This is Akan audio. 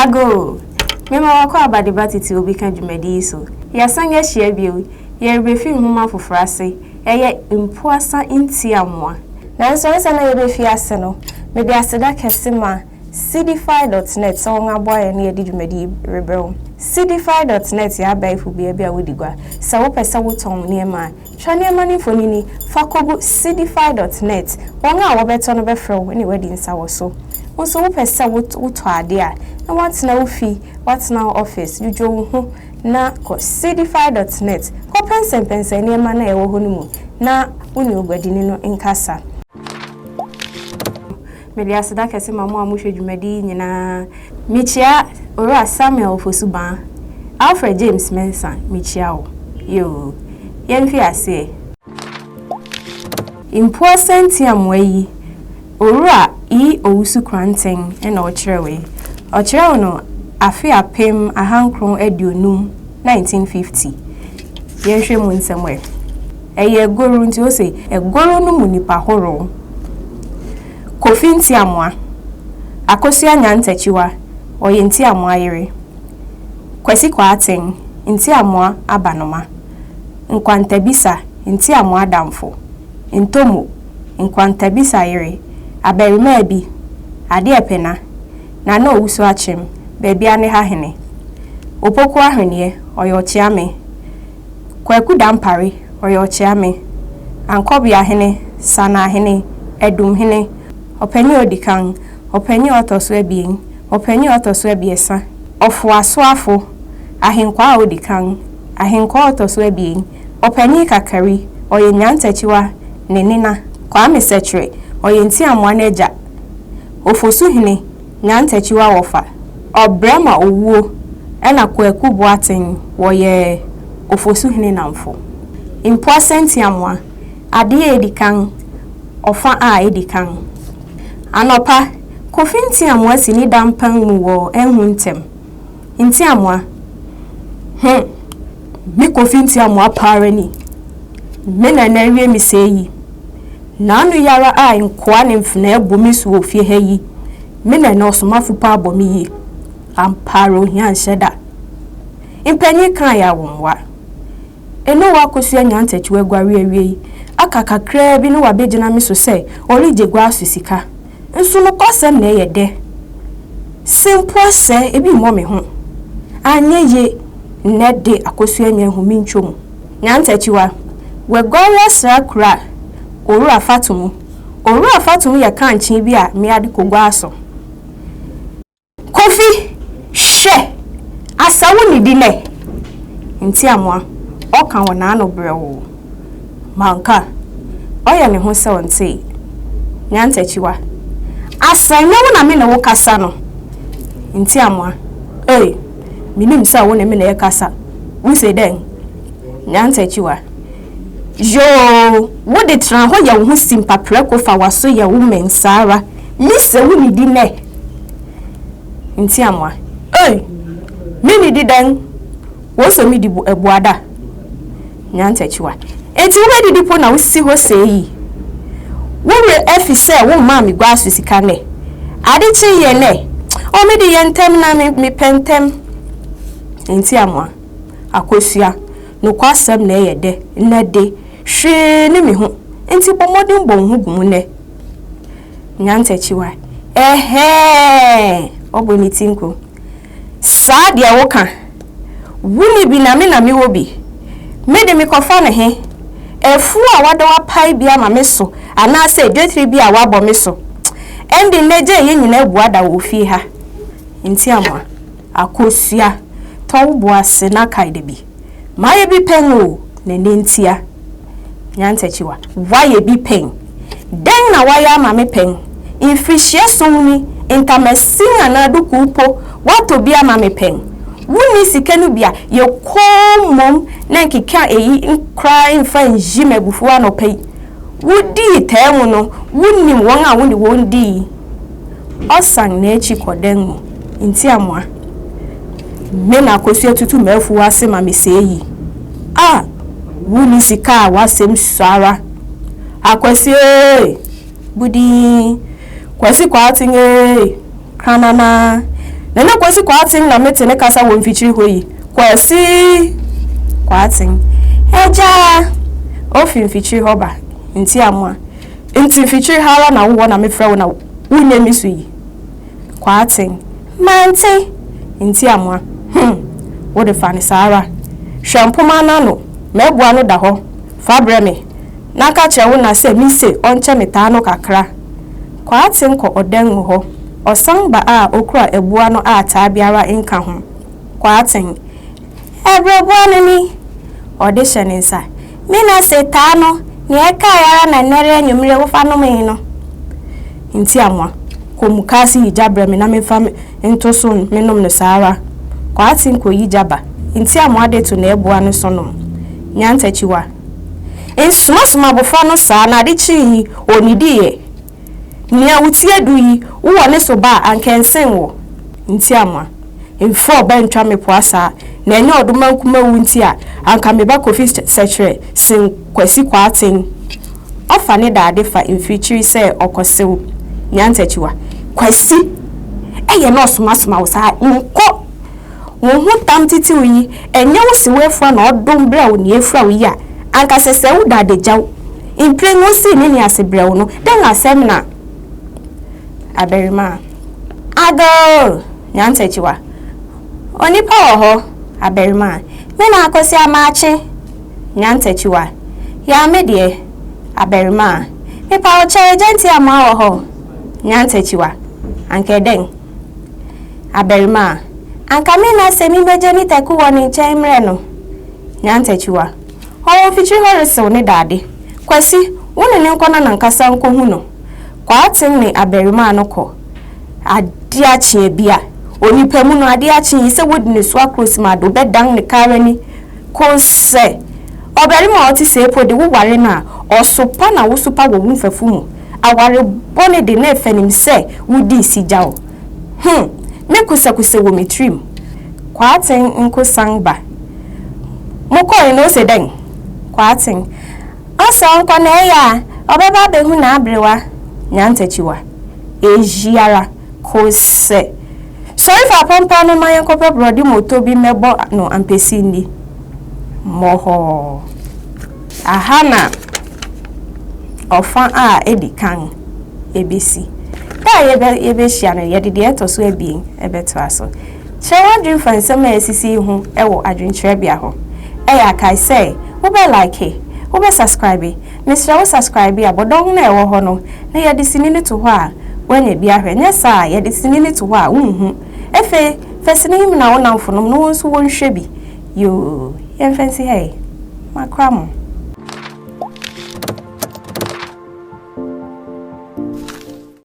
Agoo! Mema wakɔ abadeba tete obi ka dwumadi yi so. Yɛasan ahyia bio. Yɛrebefi nhoma foforɔ ase. Ɛyɛ Mpuasa Ntiamoa. Nanso ansa na yɛbɛfi ase no, mede aseda kɛse ma Seedify dot net sɛ wɔn aboa yɛn na yɛde dwumadi yi rebrɛ wo. Seedify dot net yɛ abɛɛfo bea bi a wodi gua. Sɛ wopɛ sɛ wotɔn wo nneɛma a, twa nneɛma no mfonini fa kogu Seedify dot net. Wɔn a wɔbɛtɔ no bɛfrɛ wo ne woadi nsawɔso. Wo nso wopɛ sɛ wotɔ ade a, na woatena wo fi, woatena wo office, dwudwo wo ho na kɔ Seedify dot net kɔpɛnsɛmpɛnsɛn nneɛma no a ɛwɔ hɔ no mu na wo ne oguadini no nkasa. Mede aseda kɛse ma mo a mohwɛ dwumadi yi nyinaa. Mikyia Owura Samuel Ofosu Baa, Alfred James Mensah, mikyia wo. Yoo. Yɛmfi aseɛ. Mpoa Sɛntiamoa yi, Owura E. Owusu Koranteng na ɔkyerɛwee. Ɔkyerɛw no afe 1950, 1950. Yɛnhwɛ mu nsɛm ɛ. Ɛyɛ agoru nti ose agoru no mu nipa horow. Kofi Ntiamoa, Akosua Nyantakyiwa, ɔyɛ Ntiamoa yere. Kwasi Kwarteng, Ntiamoa abanoma. Nkwantabisa, Ntiamoa adamfo. Ntomo, Nkwantabisa yere. Abarimaa bi, Adeɛpena, Nana Owusu Akyem, Baabi Aneha hene. Opoku Ahweneɛ, ɔyɛ Ɔkyeame. Kwaku Dampare, ɔyɛ Ɔkyeame, Ankɔbeahene, Sanaahene, Adumhene, Ɔpanyin a odi kan, Ɔpanyin a ɔtɔ so abien, Ɔpanyin a ɔtɔ so abiɛsa, Ɔfoasoafo, Ahenkwaa a odi kan, Ahenkwaa a ɔtɔ so abien, Ɔpanyin Kakari, ɔyɛ Nyantakyiwa ne nena, Kwame Sɛkyerɛ, ɔyɛ Ntiamoa no agya, Ofosuhene, Nyantakyiwa wɔfa ɔbrɛ ma owuo ɛna Kwaku Boateng wɔyɛ Ofosuhene namfo. Mpoa Sɛntiamoa, adeɛ a edi kan, ɔfa a edi kan. Anɔpa, Kofi Ntiamoa si ne dampan mu wɔ anhu ntɛm. Ntiamoa, Ho, me Kofi Ntiamoa pa ara ni. Me na na awie me sɛɛ yi. N'ano yi ara a nkoa ne mfenaa bu me so wɔ fie ha yi, me na ɛnnɛ ɔsomafo pa abɔ me yi. Ampa ara ohia nhyɛ da. Mpanyin kae a wɔmmoa. Ɛnnɛ wakosua nyantakyiwa aguare awie yi, aka kakraa bi na wabegyina me so sɛ ɔregye gua so sika. Nso nokwasɛm na ɛyɛ dɛ. Se mpo asɛe, ebi mmɔ me ho. Anyɛ ye, nnɛ de akosua nya ahu me ntwa mu. Nyantakyiwa, Waguare asra kura Owura Fatomu. Owura Fatomu yɛ kankyee bi a mmea de kɔ gua so. Kofi, Hwɛ! Asa wo nnidi nnɛ? Ntiamoa, Ɔka wɔ n'ano brɛoo. Manka. Ɔyɛ ne ho sɛ ɔntee. Nyantakyiwa, Asa ɛnyɛ wo na me ne wo kasa no? Ntiamoa, Ei! Menim sɛ wo ne me na ɛrekasa. Wose dɛn? Nyantakyiwa, Yoo, wo de tena hɔ yɛ wo ho simpa prɛko fa w'aso yɛ wo mmɛn saa ara. Mise wo nnidi nnɛ? Ntiamoa, Ei! Me nnidi dɛn? Wose medi abuada? Nyantakyiwa, Enti wobɛdidi po na wosi hɔ sɛɛ yi? Wo werɛ afi sɛ wommaa me guaso sika nnɛ? Ade kye yɛ nnɛ? O me de yɛ ntɛm na me mepɛ ntɛm. Ntiamoa, Akosua, nokwasɛm na ɛyɛ dɛ nnɛ de, hwee ne me ho, enti bɔ mmɔden bɔ wo ho gu mu nnɛ. Nyantakyiwa, Ɛhɛɛ! Ɔbɔ ne ti nko. Saa deɛ woka. Wonni bi na me na mewɔ bi. Me de mekɔfa no he? Afuo a wadɔ apae bi ama me so anaasɛ dwetire bi a wabɔ me so? Ɛnde nnɛ gye yɛn nyinaa abua da wɔ fie ha. Ntiamoa, Akosua, tɔ wo bo ase na kae da bi. Mayɛ bi pɛn o, na ɛnnɛ ntia. Nyantakyiwa, Woayɛ bi pɛn? Dɛn na woayɛ ama me pɛn? Mfirihyia sɔn ni, ntamasin anaa dukuu mpo, woatɔ bi ama me pɛn? Wunni sika no bi a, yɛ komm mmom na nkeka eyi koraa mfa nyi m'abufuw anɔpa yi. Wudii taa mu no, wunim wɔn a wo ne wɔn dii. Ɔsan n'akyi kɔ dan mu. Ntiamoa. Me na Akosua tutu m'afuw ase ma me sɛɛ yi. Ah! Wunni sika a w'asɛm sua ara. Akwasi ee! Budii! Kwasi Kwarteng ee! Kranana! Nana Kwasi Kwarteng na mete ne kasa wɔ mfikyiri hɔ yi. Kwasi Kwarteng. Agya! Ofi mfikyiri hɔ ba. Ntiamoa. Nti mfikyiri ha ara na wowɔ na mefrɛ wo na wonyɛ me so yi? Kwarteng. Mante! Ntiamoa. Hmm! Wo de fa no saa ara. Hwɛ mpoma no ano, m'abua no da hɔ. Fa brɛ me. Na ka kyerɛ wo na sɛ mise ɔnkyɛ me taa no kakra. Kwarteng kɔ ɔdan mu hɔ. Ɔsan ba a okura abua no a taa biara nka ho. Kwarteng, Ɛbrɛboa no ni! Ɔde hyɛ ne nsa. Me na se taa no, nea ɛkae ara na nnɛre anwummere wofa nomee no. Ntiamoa, kɔ mukaase yi gya brɛ me na memfa nto so menom no saa ara. Kwarteng kɔyi gya ba. Ntiamoa de to n'abua no so nom. Nyantakyiwa, Nsomasoma abofra no saa na ade kyee yi onnidiiɛ. Nea wo ti adu yi, wowɔ ne so ba a, anka ɛnsen wo. Ntiamoa, Mfa ɔba ntwa me poa saa, na ɛnyɛ ɔdomankoma wu nti a, anka me ba Kofi Sɛkyerɛ sen Kwasi Kwarteng. Ɔfa ne dade fa mfirikyiri sɛ ɔkɔsew Nyantakyiwa. Kwasi, Ɛyɛ na ɔsomasoma wo saa? Nkɔ! Wo ho tam titiriw yi, ɛnyɛ wo sewafua na ɔdom brɛ wo nea efura wo yi a, anka sɛsɛɛ wo da adagyaw. Mprenu osii ne nne ase brɛ wo no, dɛn asɛm na abarimaa. Agoo! Nyantakyiwa. Onipa wɔ hɔ, abarimaa. Me na Akosi Amakye! Nyantakyiwa. Yaa me deɛ, abarimaa. Mepa wo kyɛw, Agya Ntiamoa wɔ hɔ? Nyantakyiwa. Anka ɛdɛn? Abarimaa, anka me na sɛ me megye ne taku wɔ ne nkyɛn mmerɛ no. Nyantakyiwa, ɔwɔ mfikyiri hɔ resew ne dade. Kwasi, wo ne no nkɔ na nankasa nkɔhu no. Kwarteng ne abarimaa no kɔ. Adeɛ akye abia. Onipa mu no, adeɛ akye yi sɛ wodi ne so akorosimado bɛdan ne karani. Kosɛ, ɔbarima a ɔte sei po de wo ware no a, ɔsopa na wosopa wɔ wo mfɛfo mu. Aware bɔne de na ɛfɛ nim sɛ wodii sigyaw. Hum! Me kosɛkosɛ wɔ me tirim. Kwarteng nko san ba. Mokɔe no ose dɛn? Kwarteng, Ɔsɛ ɔnkɔ na ɛyɛ a ɔbɛba abɛhu n'aberewa Nyantakyiwa. Eyi ara, kosɛ. Sɔre fa apampan no ma yɛnkɔpɛ borɔde moto bi mmɛbɔ no ampesi nni. Mmɔhɔɔ. Aha na ɔfã a edi kan besi. Da a yebehyia no, yɛde deɛ ɛtɔ so abien bɛtoa so. Kyerɛ w'adwene fa nsɛm a esisi yi ho wɔ adwenkyerɛbea hɔ. Ɛyɛ a kae sɛ wobɛ like, wobɛ subscribe. Mesrɛ wo subscribe a, bɔ dɔn no a ɛwɔ hɔ no na yɛde sini no to hɔ a woanya bi ahwɛ. Nyɛ saa a, yɛde sini no to hɔ a wonhu. Afei, fa sini yi mena wo nnamfonom na wɔn nso wɔnhwɛ bi. Yoo, yɛmfa nsi ha yi. Makora mo.